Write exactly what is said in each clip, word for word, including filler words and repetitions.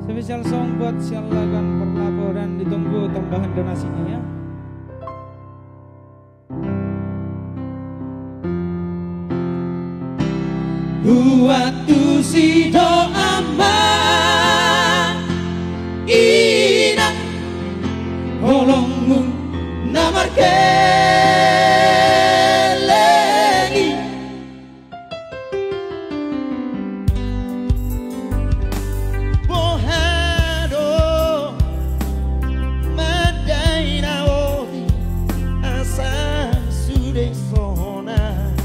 Special song buat siallagan parlaporan, ditunggu tambahan donasinya ya. Buat tusi do ama, inang, holongmu na markeleng i. Boha do mandai na oti asa sude sonang.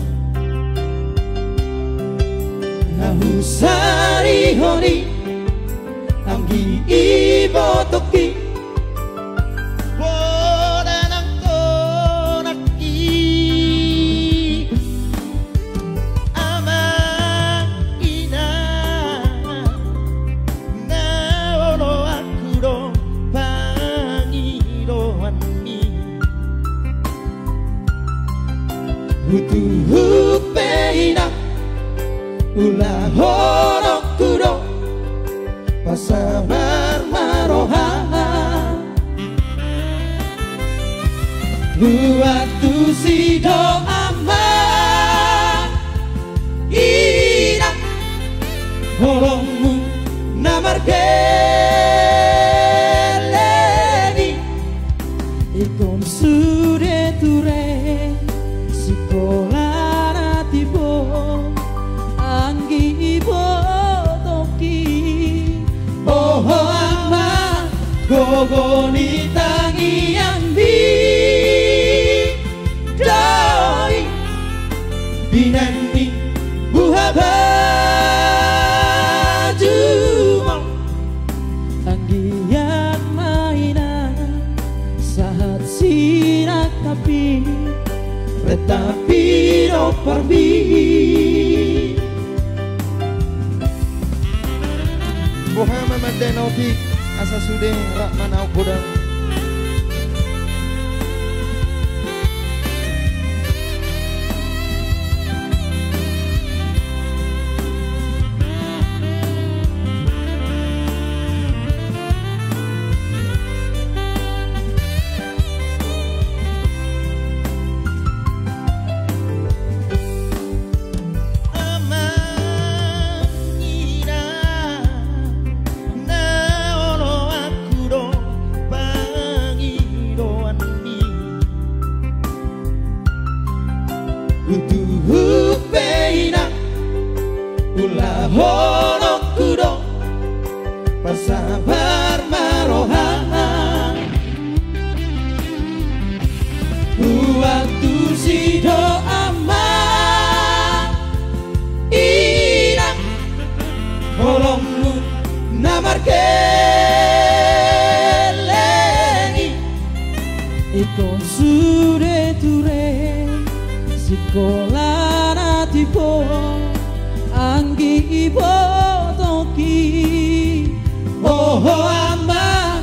Na husarihon i anggi, ibotongki, poda nang tonangki. Amang inang, na oloanku do pangidoanmi. Hutuhuk pe inang, ulahononku do, pasabar ma roham. Buat tusi do ama, inang, holongmu na markeleng i. Ingkon sude ture sikola na timbo, anggi, ibotongki. Oho ama, gogo ni tangiangmi do i, binan ni buhabajumon. Anggiat ma inang sahat sinangkapmi, rentapi do parmi. Boha ma mandai na otik asa sude rap manaon godang. Amang inang, na oloanku do pangidoanmi. Hutuhuk pe inang, ulahononku do, pasabar ma roham. Buat tusi do ama, inang, holongmu na markeleng i. Ingkon sude ture sikola na timbo, anggi, ibotongki. Oho ama,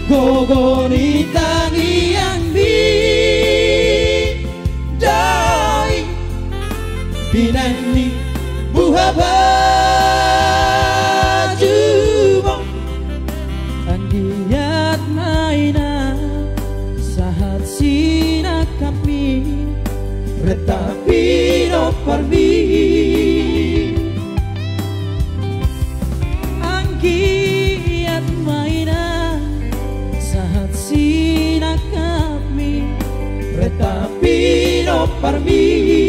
gogo ni tangiangmi do i, binan ni buhabajumon. Anggiat ma inang sahat sinangkapmi, rentapi do parmi. Anggiat ma inang sahat sinangkapmi, rentapi do parmi.